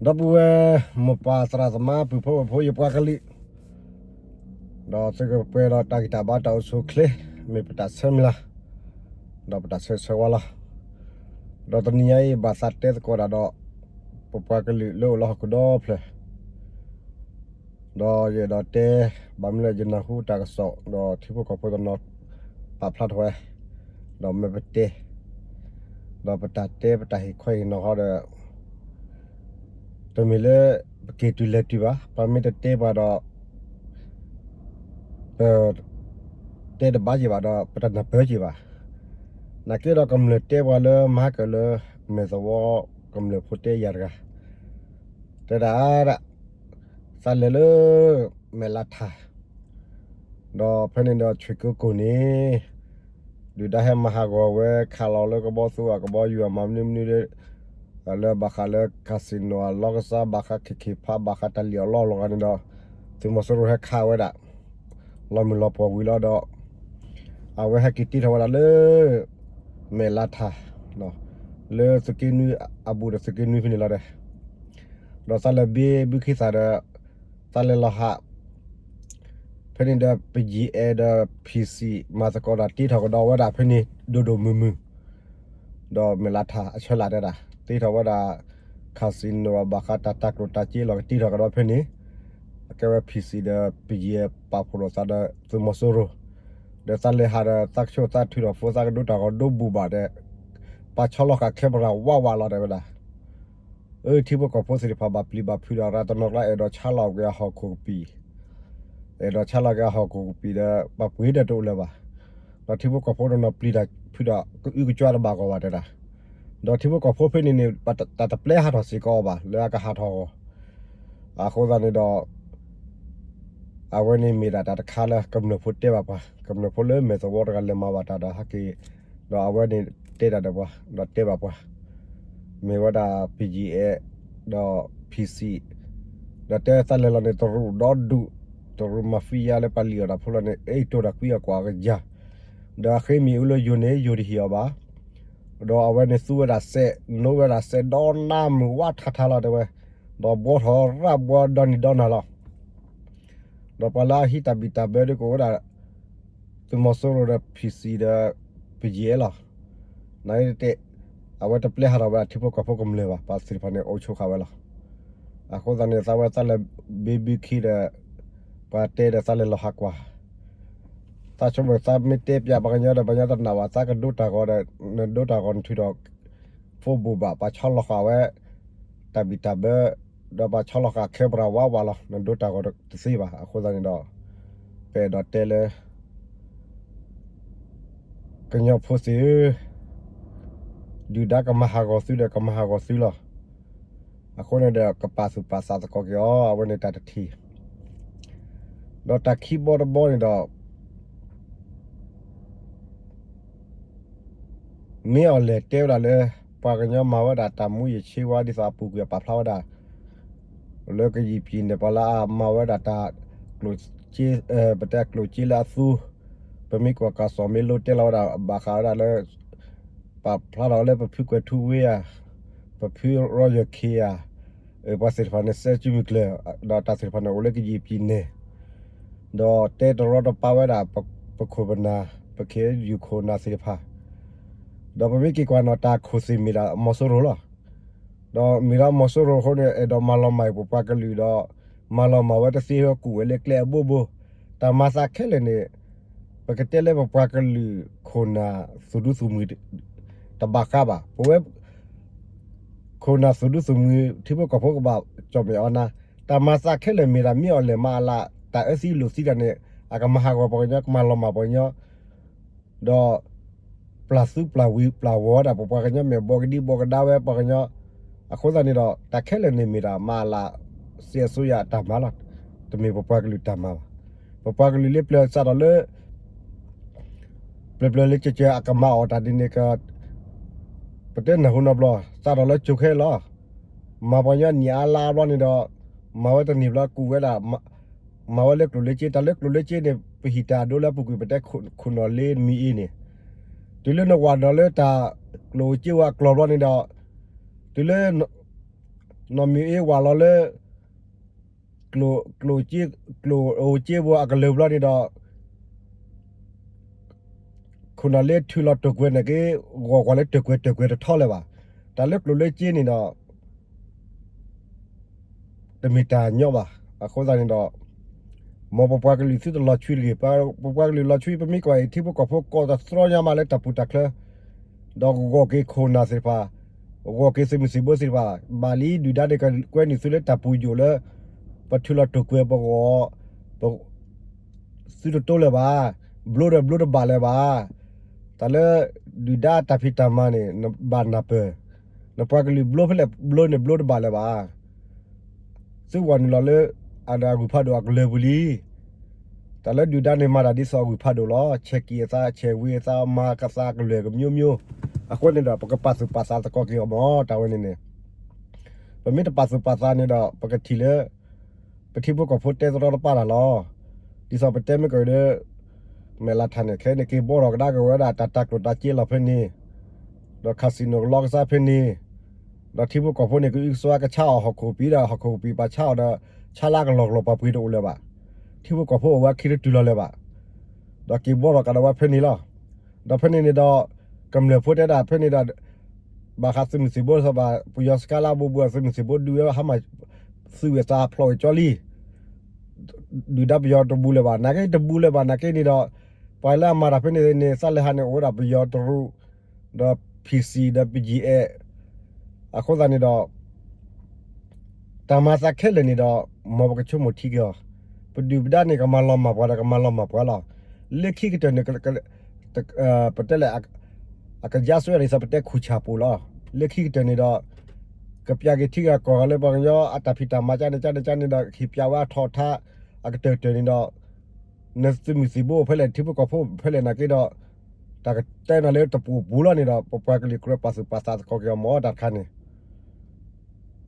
ဒီပုၢ်ဝဲၢ်မိၢ်ပၢ်သရၣ်သမါ ပုၢ်ဖိဝဲၢ်ဖိ ယပှၤကလုာ်, ဒီးသုကပှဲၤဒီးတၢ်ဂံၢ်တၢ်ဘါတၢ်အိၣ်ဆူၣ်အိၣ်ချ့, မ့ၢ်ပတၢ်ဆၢမုၢ်လၢ်, ဒီးပတၢ်ဆၢဂ့ၤဆၢဝါလီၤ. ဒီးတနံၤညါအံၤ ဘၣ်သးတဲသကိးတၢ်ဒီး ပပှၤကလုာ်လၢအိၣ်လၢဟီၣ်ခိၣ်ဒီဖျၢၣ် ဒီးယအဲၣ်ဒိးတဲ ဘၣ်မနုၤလၢယနၢ်ဟူတၢ်ကစီၣ် ဒီးထံဖိကီၢ်ဖိတနီၤပာ်ဖျါထီၣ်ဝဲ, ဒီးမ့ၢ်ပတဲ, ဒီးပတၢ်တဲပတၢ်ဟ့ၣ်ခီဟ့ၣ်နီၤဃီဒီး တမ့ၢ်လၢပက့ၤတုၤလဲၤတုၤဘၣ်, ပမ့ၢ်တတဲပှၤဒီး ပတဲတဘၣ်က့ၤဘၣ်ဒီး ပတနၢ်ပၢၢ်က့ၤဘၣ်. နာ်က့ဒီးကမျၢၢ်တဲပှၤလၢမၤကၢၢ်လၢ မဲာ်သဝီကမျၢၢ်ဖိတဲယၤတဂၤ, တဲဒၣ်ဒၣ် သးလဲၤလၢ မဲာ်လးထၣ် ဒီးဖဲန့ၣ်ဒီး ဆွ့ၣ်ကိကိၣ်န့ၣ် ဒုၣ်ဒါဟဲမၤဟးဂီၤဝဲ ခးလီၤလၢကဘီသူအကဘီယူၤ မၤမနုၤမနုၤလၢ လၢဘၣ်ဃးလၢ casino အလီၢ်ကစၢ် ဘၣ်ဃးခ့ၣ်ခ့ၣ်ဖး ဘၣ်ဃးတၢ်လံၣ်အီၣ်လီအီၣ်လီၤဂၤန့ၣ်ဒီး သုးမီၤစိရိၤဟဲခးဝဲဒၣ် လီၤမုၢ်လီၤပှီၢ်ဝံၤလီၤဒီး အဝဲဟဲက့ၤတ့ထီၣ်ဝဲဒၣ်လၢ မဲာ်လးထၣ် လၢသုးက့နွံအဘူးဒီးသုးက့နွံဖဲန့ၣ်လီၤဒီး ဒီးသးလဲၤဘ့ဘုခ့သၣ်ဒီး သးလဲၤလီၤဟး ဖဲန့ၣ်ဒီး ပယံၤအဲၣ်ဒီး ဖံစံး မၤသကိးတၢ်တ့ထီၣ်ကဒီးဝဲဒၣ်ဖဲန့ၣ် ဒိၣ်ဒိၣ်မုၢ်မုၢ် ဒီးမဲာ်လးထၣ်အဆၢလၢ်တဲဒၣ် တ့ထီၣ်ဝဲဒၣ် casino အဘၣ်ဃးတၢ်တၤကျိၣ်တၤစ့လီၤကတ့ထီၣ်ကဒီးဖဲန့ၣ် အကဲဝဲ ဖံစံး ဒီး ပယံၤအဲၣ် ပာ်ဖှိၣ်လိာ်သးဒီးသုးမီၤစိရိၤ ဒီးသးလဲၤဟးဒီးသးကဆိၣ်သးထုးထီၣ်ဖိသးကဒိတၢ်ဂီၤ ဒိဘူးဘၣ်ဒီး ပာ်ဆီလီၤဃာ်ခဲပရၤဝးဝးလီၤတဲဝဲဒၣ် အၢ ထံဖိကီၢ်ဖိသ့ၣ်တဖၣ်ဘၣ်ပျံၤဘၣ်ဖုးဒီးရၤတနီၤကျါ အဲၣ်ဒိးဆါလီၤက့ၤအဟီၣ်ခိၣ်ကပံာ် အဲၣ်ဒိးဆါလီၤက့ၤအဟီၣ်ခိၣ်ကပံာ်ဒီး ပှၤပှ့ၤဒီးတအိၣ်လၢၤဘၣ်. ဒီးထံဖိကီၢ်ဖိတနီၤပျံၤတၢ်ဖုးဒီး ကအုကကွၢ်တဘၣ်ဂီၢ်ဘၣ်တဲဒၣ်. ဒီးထံဖိကီၢ်ဖိဖဲန့ၣ်န့ၣ် တၢ်တပျဲဟးထီၣ်စ့ၢ်ကီးအီၤဘၣ် လၢအကဟးထီၣ်အဂီၢ်. အဃိသတးန့ၣ်ဒီး အဝဲန့ၣ်မ့ၢ်ဒၣ်တၢ်တခါလၢကမျၢၢ်ဖိတဲဘၣ်ပှၤ, ကမျၢၢ်ဖိလၢမဲာ်သဝီတဂၤလဲၤမၤဘၣ်တၢ်ဒီးဟဲက့ၤ, ဒီးအဝဲန့ၣ်တဲတၢ်ဒီးပှၤ, ဒီးတဲဘၣ်ပှၤ, မ့ၢ်ဝဲဒၣ် ပယံၤအဲၣ် ဒီး ဖံစံး, ဒီးတဲသးလဲၤလီၤန့ၣ် တရူးဒီဒူၣ်, တရူးမၤဖံယါလၢပှၤလံၣ်အီၣ်တၢ်ဖိလီၤန့ၣ် အဲၣ်တိၢ်တၢ်ကွံအီၤကွၢ်အကယၤ, ဒီးအဃ့မ့ၢ်အူလၢယိၤန့ၣ် ယိၤတဟ့ၣ်အီၤဘၣ်, ဒီးအဝဲန့ၣ်သူဝဲဒၣ်စဲး, နိဝဲဒၣ်စဲးဒီနါမုၢ်ဝးထးထးလီၤတဲဝဲ, ဒီးဘှီထီၣ်ရၣ်ဘှီဒီနံၤဒီနၤလီၤ. ဒီးပှၤလၢအဟံးတၢ်ဘံၣ်တၢ်ဘၢဒ်ကအိၣ်ဝဲဒၣ် သုးမီၤစိရိၤဒီး ဖံစံး ဒီး ပယံၤအဲၣ်လီၤ. နတတဲ, အဝဲတပျဲဟးထီၣ်ဝဲဒၣ်ထံဖိကီၢ်ဖိကမျၢၢ်ဘၣ်, ပှၤသ့ၣ်တဖၣ်န့ၣ်အိၣ်ဆိးဃာ်ဝဲလီၤ. အဃိသတးန့ၣ် သးဝဲသးလဲၤဘ့ဘုခ့ဒီး ပှၤတဲဒီးသးလဲၤလီၤဟးကွၢ် သးဆိကမိၣ်သးမ့ၢ်တဲပၠးပှၤကညီဒီး ပှၤကညီတနာ်ဘၣ်, သးကဒိတၢ်ဂီၤဒီး နဒိတၢ်ဂီၤနထုးထီၣ် ဖိဘူးဘၣ်, ပှၤဆီလီၤဃာ်ဝဲ တၢ်ဘံၣ်တၢ်ဘၢ, ဒီးပှၤဆီလီၤဃာ်ခဲပရၤဝးဝးလီၤ, နဒိတၢ်ဂီၤတသ့ဘၣ်. အဃိသတးန့ၣ်ဒီး ပအဲၣ်ဒိးတဲလၢ ကညီဖိသ့ၣ်ဧၢ, ဒုၣ်ဒါကမၤဟးဂီၤသုဒီးကမၤဟးဂီၤသုလီၤ. အဃိန့ၣ်ဒီး ကပာ်သူၣ်ပာ်သးသကိးက့ၤအီၤ, အဝဲန့ၣ်တၢ်တထံၣ်. ဒီးတၢ်ခံဘီတဘီန့ၣ်ဒီး မ့ၢ်အီၤလဲၣ်တဲဝဲဒၣ်လၢ ပှၤကညီမၤဝဲဒၣ်တၢ်မူယံာ်ဆ့ဝါ ဒ်သိးအပူၤကွံာ်အပာ်ဖျါဝဲဒၣ် လၢကယံာ်ပံၤန့ၣ် ပှၤလၢအမၤဝဲဒၣ်တၢ်ကျိၣ်စ့, ပတဲကျိၣ်စ့လၢအသူ, ပမ့ၢ်ကွၢ်ကစီၣ်မ့ၢ်လိတဲလီၤဝဲဒၣ် ဘၣ်ဃးဝဲဒၣ်လၢ ပာ်ဖျါထီၣ်လၢပဖုကွဲၤထူဝ့ဧါ, ပဖုရီယၢၢ်ခ့ဧါ, ပှၤသ့ၣ်တဖၣ်န့ၣ် စဲးစုမုၢ်ကျၢၤ, ဒီးတၢ်သ့ၣ်တဖၣ်န့ၣ် အိၣ်လၢကယံာ်ပံၤန့ၣ်, ဒီးတဲတရီတပါဝဲဒၣ် ပခိၣ်ပနၢ်, ပခ့ၣ်ယူၣ်ခိၣ်နၢ်သ့ၣ်တဖၣ်, ဒီးပမ့ၢ်က့ၤကွၢ်နီၣ်တၢ်ခိၣ်သ့ၣ်မ့ၢ်ဒၣ်မီၤစိရိၤလီၤ. ဒီးမ့ၢ်ဒီးမီၤစိရိၤအဃိန့ၣ် အဲၣ်ဒိးမၤလီၤမၢ်အံၤပပှၤကလုာ်ဒီး မၤလီၤမၢ်ဝဲတသ့ ကူၣ်ဝဲလၢကျဲအဘိဘိ, တၢ်မၤသးခဲလၢာ်န့ၣ် ပကတဲလၢပပှၤကလုာ်ခိၣ်နၢ်သူၣ်ဒူသူၣ်မှံၤတဘၣ်ဃးဘၣ်, ပဝဲ ခိၣ်နၢ်သူၣ်ဒူသူၣ်မှံၤ ထံဖိကီၢ်ဖိကဘၣ်ကၠီၣ်မဲာ်အီၤနၤ, တၢ်မၤသးခဲလၢာ်မ့ၢ်ဒၣ်မ့ၢ်အီၤလဲၣ်မၤအလး တၢ်အၢသံလိာ်သံတၢ်န့ၣ် အကမၤဟးဂီၤပှၤကညီ ကမၤလီၤမၢ်ပှၤကညီ ဒီး ပျၢ်သူပျၢ်ဝံၤပျၢ်ဝီၤဒၣ် ပပှၤကညီမဲာ်ဘီကဒံဘီကဒါဝဲပှၤကညီ, အဃိသတးန့ၣ်ဒီး တၢ်ခဲလၢာ်န့ၣ်မ့ၢ်ဒၣ်မၤအလး စ့အစိယၤအတၢ်မၤလီၤ. တမ့ၢ်ပပှၤကလုာ်တၢ်မၤဘၣ်. ပပှၤကလုာ်လၢပျၢၤစးထီၣ်လၢ ပျၢၤပျၢၤလၢကၠၢၤကၠၢၤအကမၤအီၤတၢ်ဒ်န့ၣ်က ပတဲနၢ်ဟူနီတဘျီ စးထီၣ်လၢကၠိခဲလီၤ. မၤပှၤကညီနံၣ်အါလါအါဘျီန့ၣ်ဒီး မၤဝဲတန့ၢ်ဘျီကူၣ်ဝဲဒၣ် မၤဝဲလၢကျိၣ်လၢစ့ တၢ်လၢကျိၣ်လၢစ့န့ၣ် ပဟံးတၢ်အဒိလၢအပူၤကွံာ် ပတဲခိၣ်နီၣ်လ့မံၤအ့န့ၣ်, တုၤလၢနဝၤဒီးလၢတၢ်ကျိၣ်စ့ဝဲအကျိၤဘျီန့ၣ်ဒီး တုၤလၢ နီၢ်မံၤအ့ဝးလီၤလၢ ကျိၣ် ကျိၣ်အိၣ်စ့ဘိအကလၢၤဘျီန့ၣ်ဒီး ခိၣ်နၢ်လၢထုးလီၤတၢ်ကွဲၤန့ၣ်က့ ဂီၤကွၢ်လၢတၢ်ကွဲၤတၢ်ကွဲၤတထီလၢၤဘၣ်. တၢ်လၢကျိၣ်လၢစ့န့ၣ်ဒီး တမ့ၢ်တၢ်ညီဘၣ်. အဃိသတးန့ၣ်ဒီး မ်ပပှၤကလုာ်သုတလီၤဆွံတဂ့ၤ. ပပှၤကလုာ်လီၤဆွံ ပမ့ၢ်ကွၢ်အံၤ ထံဖိကီၢ်ဖိကိးသတြီညါမးလၢတၢ်ပူၤတၢ်ချၢ ဒီးဂီၤက့ၤခိၣ်နၢ်သ့ၣ်တဖၣ်, ဂီၤက့ၤသုးမုၢ်သံၣ်ဘိသ့ၣ်တဖၣ်, ဘၣ်လံဒုၣ်ဒါန့ၣ်ကကွဲနုာ်သုလၢတၢ်ပူၤယိာ်လၢ ပထုးလီၤတိာ်ကွဲၤပဂီၢ်, သုတတိလၢၤဘၣ်, ဘျိဒီးဘျိတဘၣ်လၢၤဘၣ်. တၢ်လၢ ဒုၣ်ဒါတၢ်ဖံးတၢ်မၤန့ၣ် နဘၣ်နၢ်ပၢၢ်, နပှၤကလုာ်ဘျိဖဲလဲၣ်ဘျိန့ၣ်ဘျိတဘၣ်လၢၤဘၣ်. သုဝဲနုာ်လီၤလၢ အဂုၤဖးဒိၣ်အကလၢၤပူၤလံ. တၢ်လၢဒုၣ်ဒါန့ၣ်မၤတၢ်ဒ်သိးအဂုၤဖးဒိၣ်လီၤ. ဆဲးကံၣ်အသး, ဆဲးဝ့ၤအသး, မၤကသးကလုၢ်ကမျိုးမျိုး. အဃိန့ၣ်ဒီး ပကပာ်သူၣ်ပာ်သးသကိးက့ၤအီၤမး တၢ်ဝဲန့ၣ်န့ၣ် ပမ့ၢ်တပာ်သူၣ်ပာ်သးန့ၣ်ဒီး ပကထံၣ်လၢ ပထံဖိကီၢ်ဖိတဲသရီတပာ်တၢ်လီၤ. ဒ်သိးပတဲမ့ၢ်ကဒီး မဲာ်လးထၣ်န့ၣ် ခဲအံၤန့ၣ် က့ၤဘှီထီၣ်ကဒါက့ၤဝဲဒၣ်တၢ်တၢ်ကျိၣ်တၢ်စ့လီၤဖဲန့ၣ်, ဒီးcasinoကလီကဆါဖဲန့ၣ်, ဒီးထံဖိကီၢ်ဖိန့ၣ် ကအုကစွါကဆါအီၤဟီၣ်ခိၣ်ပံၤဒီး ဟီၣ်ခိၣ်ပံၤပာ်ဆါအီၤဒီး ဆါလၢအကလီၢ်ကလီၢ်ပှၤပှ့ၤတအိၣ်လၢၤဘၣ်. ထံဖိကီၢ်ဖိအိၣ်ဝဲခံတတုၤလီၤလၢၤဘၣ်. ဒီးက့ၤဘှီထီၣ်ကဒီးဝဲဖဲန့ၣ်လီၤ. ဒီးဖဲန့ၣ်န့ၣ်ဒီး ကမျၢၢ်ဖိတဲဒၣ်ဖဲန့ၣ်ဒီး ဘၣ်ဃးသုးမုၢ်သံၣ်ဘိသ့ၣ်တဖၣ် ပယီၤစခါလၢအဘူးဘူး သုးမုၢ်သံၣ်ဘိဒုးဝဲဟါမၢ် သုးဝဲသးဖျိးဝဲကၠီလံ ဒုၣ်ဒါပယီၤတဘူးလၢၤဘၣ် နာ်က့တဘူးလၢၤဘၣ် နာ်က့န့ၣ်ဒီး ပှၤလၢအမၤတၢ်ဖဲန့ၣ်န့ၣ် သးလဲၤဟးန့ၣ် အိၣ်ဝဲဒၣ်ပယီၤတရူး ဒီး PC ဒီး ပယံအဲ အဃိသတးန့ၣ်ဒီး တၢ်မၤသးခဲလၢာ်န့ၣ်ဒီး မ်ပကဆိကမိၣ်ထံက့ၤအီၤ, ပဒုၣ်ပဒါန့ၣ် ကမၤလီၤမၢ်ပှၤဒီးကမၤလီၤမၢ်ပှၤလီၤ. လၢခံကတၢၢ်န့ၣ် ပတဲလဲၣ် အကယါစွဲဒ်သိးပတဲခူၣ်ဆၣ်ပူၤလီၤ. လၢခံကတၢၢ်န့ၣ်ဒီး ကပျးက့ၤထံဂၤကီၢ်ဂၤလၢပှၤကညီအတၢ်ဖံးတၢ်မၤကန့ၣ်ကန့ၣ်ကန့ၣ်ဒီး ကဟ့ၣ်ပျးဝဲအထီၣ်ထါ အကတၢၢ်တၢၢ်န့ၣ်ဒီး နသုးမုၢ်သံၣ်ဘိဖဲလဲၣ် ထံဖိကီၢ်ဖိဖဲလဲၣ်နာ်က့ဒီး တၢ်ကတဲနၤလၢတပူၤပူၤလီၤန့ၣ်ဒီး ပပှၤကလုာ်ကြၢးပာ်သူၣ်ပာ်သးသကိးက့ၤအီၤမ့ၢ်တၢ်တခါန့ၣ်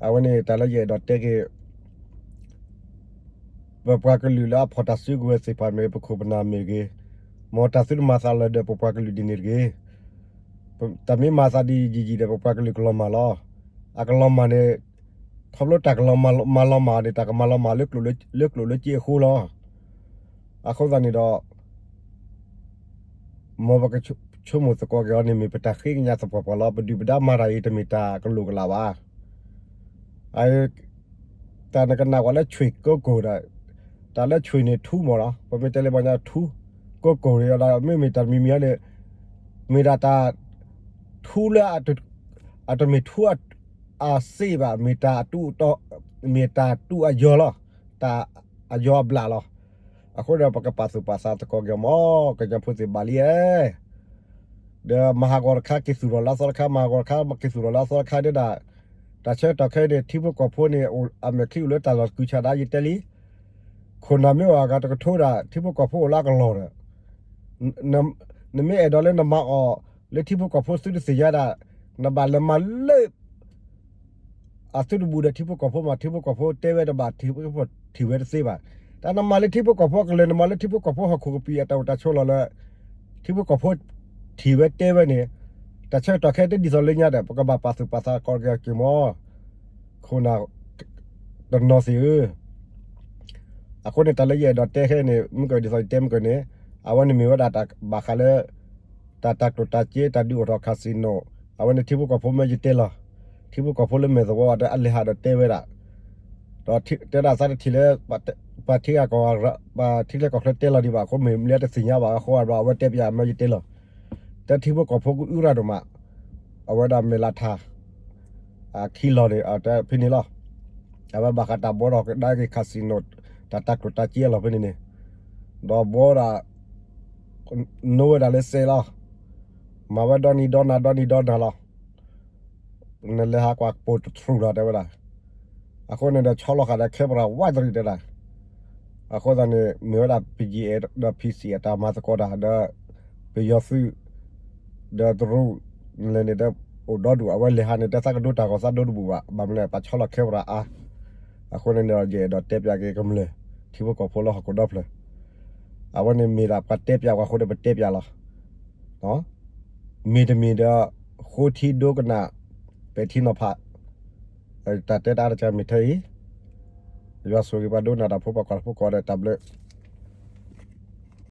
အဝဲန့ၣ်တၢ်လၢယအဲၣ်ဒိးတဲက့ၤ ပပှၤကလုာ်လၢအဖီၣ်တၢ်စုကဝဲၤသ့ၣ်တဖၣ်မ့ၢ်ဂ့ၤ ပခိၣ်ပနၢ်မ့ၢ်ဂ့ၤ, မ်တၢ်သုတမၤသးလၢၤဒီးပပှၤကလုာ်ဒ်န့ၣ်တဂ့ၤ. တၢ်မ့ၢ်မၤသးဒ်ယံာ်ယံာ်ဒီး ပပှၤကလုာ်ကလီၤမၢ်လီၤ. အကလီၤမၢ်န့ၣ် ခီဖျိတၢ်ကလီၤမၢ်လီၤမၢ်န့ၣ် တၢ်ကမၤလီၤမၢ်လၢကျိၣ်လၢစ့အဃိလီၤ. အဃိသတးန့ၣ်ဒီး မ်ပကဆိကမိၣ်သကိးက့ၤအီၤန့ၣ် မ့ၢ်ပတၢ်ဃ့ကညးသပှၢ်ပှၢ်လီၤ. ပဒုၣ်ပဒါမၤတၢ်အံၤတမ့ၢ်တၢ်ကလိာ်ကလာ်ဘၣ်. တၢ်နကနၣ်ကွၢ်လၢဆွ့ၣ်ကိကိၢ်ဒီး တၢ်လၢဆွ့ၣ်န့ၣ်ထူမ့ၢ်လီၤ. ပမ့ၢ်တဲလၢပှၤကညီထူ ကိကိၢ်ဒီး မ့မ့ၢ်တၢ်တမံၤမံၤန့ၣ် မ့ၢ်ဒၣ်တၢ်ထူလၢ အတမ့ၢ်ထူအစ့ဘၣ် မ့ၢ်တၢ် မ့ၢ်တၢ်တူၢ်အယီၤလီၤ. တၢ်အယီၤအဘျၣ်လီၤ. အဃိဒီးပကပာ်သူၣ်ပာ်သးသကိးက့ၤအီၤမ့ၢ် ကညီဖိသ့ၣ်ဘၣ်လံဧါ ဒီးမၤဟးဂီၤတခါက့ၤသူၣ်ထီၣ်လၢအသီတခါ မၤဟးဂီၤတခါက့ၤသူၣ်ထီၣ်လၢအသီတခါဒၣ် တၢ်ဆၢကတီၢ်ခဲအံၤန့ၣ် ထံဖိကီၢ်ဖိန့ၣ် အမဲာ်ချံအိၣ်လၢတၢ်လီၢ်ကုၤဆၣ်ဒၣ်ယတဲလံ. ခိၣ်နၢ်မ့ၢ်အိၣ်အဂၤတကထိဒၣ် ထံဖိကီၢ်ဖိအိၣ်လၢအကလီၢ်ဒီး နမ့ၢ်အဲၣ်ဒိးလၢနမၤအီၤ လၢထံဖိကီၢ်ဖိသုတသ့ၣ်ညါဒၣ် နဘၣ်လဲၤမၤလၢ အသုတဘူးဒီးထံဖိကီၢ်ဖိမး ထံဖိကီၢ်ဖိတဲဝဲတဘၣ် ထံဖိကီၢ်ဖိထံၣ်ဝဲတသ့ဘၣ်. တၢ်နမၤလၢထံဖိကီၢ်ဖိအကလၢၤ နမၤလၢထံဖိကီၢ်ဖိဟီၣ်ခိၣ်ကပံာ်အတၢ်အိၣ်တၢ်ဆိးလီၤလၢ ထံဖိကီၢ်ဖိထံၣ်ဝဲတဲဝဲန့ၣ် တၢ်ဆၢကတီၢ်ခဲအံၤတဒ်သိးလၢညါဒီး ပကဘၣ်ပာ်သူၣ်ပာ်သးသကိးက့ၤအီၤက့ၤမ့ၢ် ခိၣ်နၢ်တနီၤသ့ၣ်ဧၢ အဃိန့ၣ် တၢ်လၢယအဲၣ်ဒိးတဲခဲအံၤန့ၣ် မ့ၢ်ကဒ်သိးယတဲမ့ၢ်ကန့ၣ် အဝဲန့ၣ်မ့ၢ်ဝဲဒၣ်တၢ်ဘၣ်ဃးလၢ တၢ်တၢ်ကျိၣ်တၢ်စ့ တၢ်ဒုးအိၣ်ထီၣ် casino အဝဲန့ၣ်ထံဖိကီၢ်ဖိမ့ၢ်ယတဲလီၤ. ထံဖိကီၢ်ဖိလၢမဲာ်သဝီဒီးအလဲၤဟးဒီးတဲဝဲဒၣ် ဒီးတဲဒၣ်သးတထံၣ်လၢ ပှၤထံဂၤကီၢ်ဂၤ ပှၤထံချၢကီၢ်ချၢတဲလီၤဒံးဘၣ် အဃိမ့ၢ်မ့ၢ်လၢတသ့ၣ်ညါဘၣ်အဃိဒီး အဝဲတဲပၠးမ့ၢ်ယတဲလီၤ. တၢ်ထံဖိကီၢ်ဖိကအုရၣ်ဒိၣ်မး အဝဲဒၣ်မဲာ်လးထၣ် အခံလီၤန့ၣ် အတဲဖဲန့ၣ်လီၤ. အဝဲဘၣ်ဃးတၢ်ဘှီထီၣ်ကဒါက့ၤ casino တၢ်တၢ်ကျိၣ်တၢ်စ့အလီၢ်ဖဲန့ၣ်န့ၣ် ဒီးဘှီဒၣ် နိဝဲဒၣ်လၢစဲးလီၤ. မၤဝဲဒီနံၤဒီနၤ ဒီနံၤဒီနၤလီၤ. နလဲၤဟးကွၢ်ပိာ်တထြူးလီၤ တဲဝဲဒၣ်. အဃိန့ၣ်ဒီးဆီလီၤဃာ်ဒီးခဲပရၤဝးတရံးတဲဒၣ်. အဃိသတးန့ၣ် မ့ၢ်ဝဲဒၣ် ပယံၤအဲၣ် ဒီး PC အတၢ်မၤသကိးတၢ် ဒီး ပယီၤသုး ဒီးတရူး လဲၤန့ၣ်ဒီး အိၣ်ဒီဒူၣ် အဝဲလဲၤဟးန့ၣ် တၢ်သးကဒိတၢ်ဂီၤသးဒိတဘူၣ်ဘၣ် ဘၣ်မနုၤလဲၣ် ပှၤဆီလီၤခဲပရၤအါ. အဃိန့ၣ်ဒီး ယအဲၣ်ဒိးတဲပၠးက့ၤကမျၢၢ် ထံဖိကီၢ်ဖိလၢဟီၣ်ခိၣ်ဒီဖျၢၣ် အဝဲန့ၣ်မ့ၢ်ဒၣ်ပှၤတဲပၠးပှၤအဃိဒီးပတဲပၠးလီၤ. မ့တမ့ၢ်ဒီး ဃိထံဒိကနၣ် ပဲာ်ထံနီၤဖး တၢ်တဲတၢ်အါတက့ၢ်မ့ၢ်ထဲအံၤ, ယွၤဆိၣ်ဂ့ၤပှၤဒိကနၣ်တၢ်ဖိ ပှၤကွၢ်တၢ်ဖိကိးဂၤဒဲး တၢ်ဘျုး.